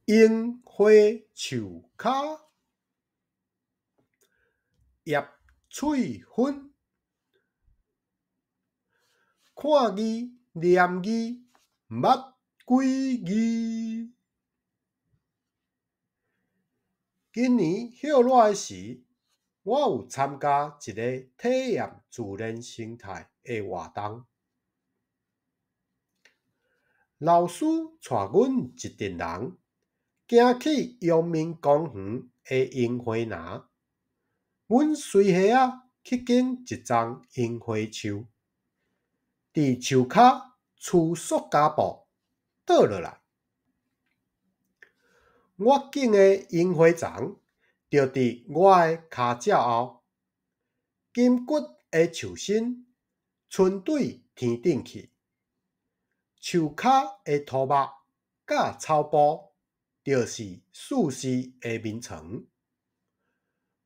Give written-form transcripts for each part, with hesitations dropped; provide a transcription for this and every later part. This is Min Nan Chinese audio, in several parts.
櫻花樹跤，葉翠芬，看字念字，毋捌幾字。今年歇熱時，我有參加一个體驗自然生態的活動。老師帶阮一陣人行去陽明公園的櫻花林。阮隨伙仔去揀一叢櫻花樹，佇樹跤黐塑膠布倒落來。我揀的櫻花叢就佇我的跤爪後，金橘的樹身伸對天頂去，樹跤的塗肉佮草埔就是舒適的眠床。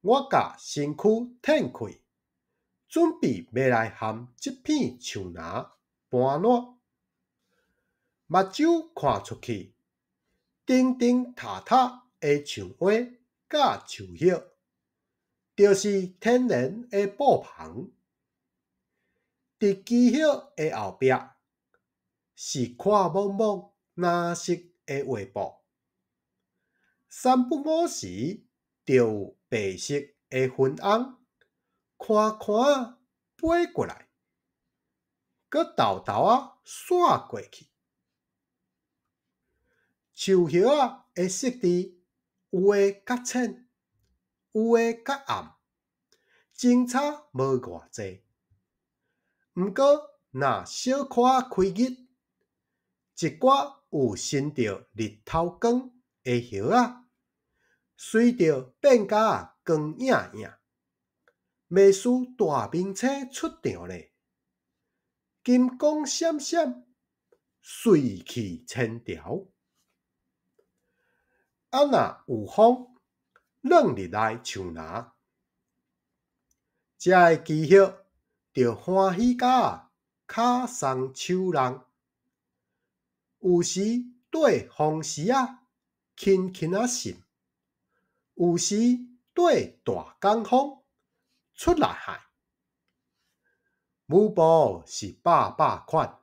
我共身軀褪開，準備欲來和這片樹林搬爛。目睭看出去，頂頂塔塔的樹冠佮樹葉，就是天然的布棚。佇枝葉的後壁，是闊莽莽藍色的畫布。三不五時，就有白色的雲翁，寬寬仔飛過來，閣沓沓仔煞過去。樹葉仔的色緻，有的較淺，有的較暗，相差無偌濟。毋過，若小可開日，一寡有伸著日頭光的葉仔，隨著變甲光映映，袂輸大明星出場咧，金光閃閃，帥氣千條。啊若有風，捲入來樹林，遮的枝葉就歡喜甲跤鬆手弄，有時綴風絲仔輕輕仔糝，有時綴大江風出來害，舞步是百百款。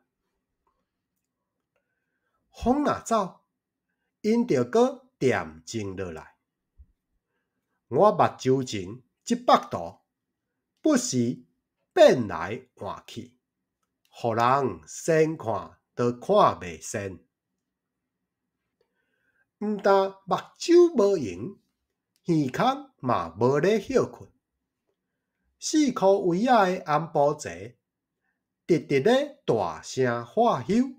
風若走，𪜶就閣恬靜落來。我目睭前這幅圖，不時變來換去，予人先看都看袂跣。毋但目睭無閒，耳孔嘛無咧歇睏。四箍圍仔的紅埔仔，直直咧大聲喝唏，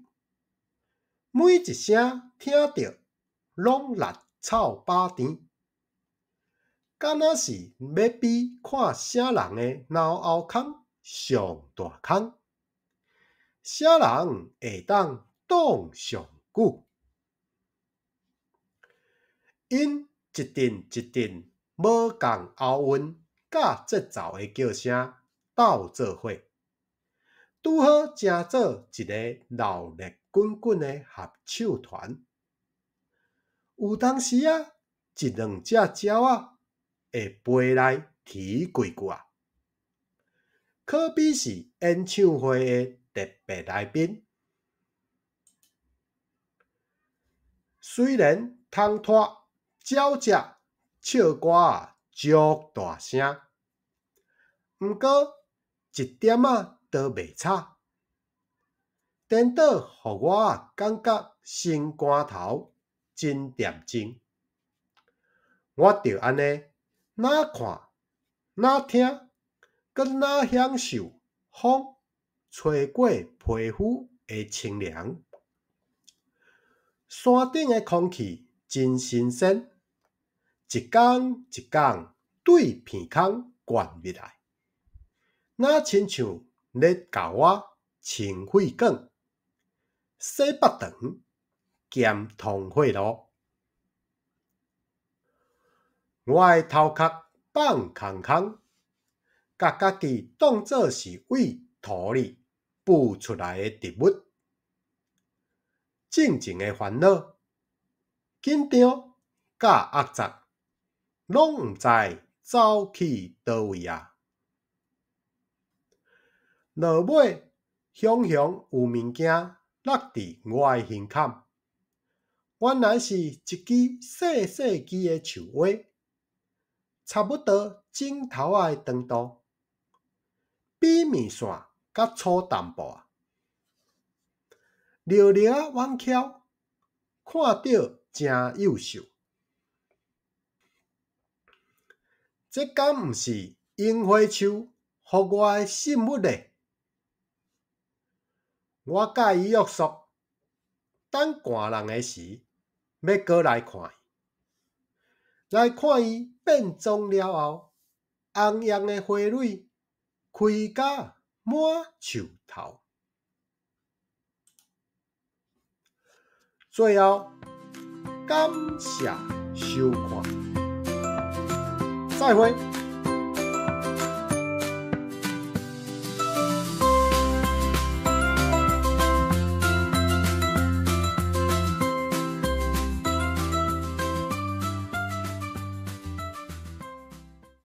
每一聲聽著攏辣臭飽甜，敢若是欲比看啥人的腦後空上大空，啥人會當擋上久。𪜶一陣一陣無仝喉韻佮節奏的叫聲鬥做伙，拄好成做一個鬧熱滾滾的合唱團。有當時仔，一兩隻鳥仔會飛來啼幾句仔，可比是演唱會的特別來賓。雖然窗拖鳥隻唱歌仔足大聲，毋過一點仔都袂吵，顛倒予我感覺心肝頭真恬靜。我就按呢，若看，若聽，閣若享受風吹過皮膚的清涼。山頂的空氣真新鮮，一工一工對鼻孔灌入來，若親像咧共我清血管、洗腹腸兼通血路。我的頭殼放空空，共家己當做是對土裡孵出來的植物。進前的煩惱，緊張佮壓雜，攏毋知走去佗位矣。落尾，雄雄有物件落佇我的胸坎，原來是一支細細支的樹杷，差不多指頭仔的長度，比麵線較粗淡薄仔。蹩蹩仔彎翹，看著誠幼秀。這敢毋是櫻花樹予我的信物咧？我佮伊約束，等寒人的時，欲閣來看伊，來看伊變裝了後，紅艷的花蕊開甲滿樹頭。最後，感謝收看，再會。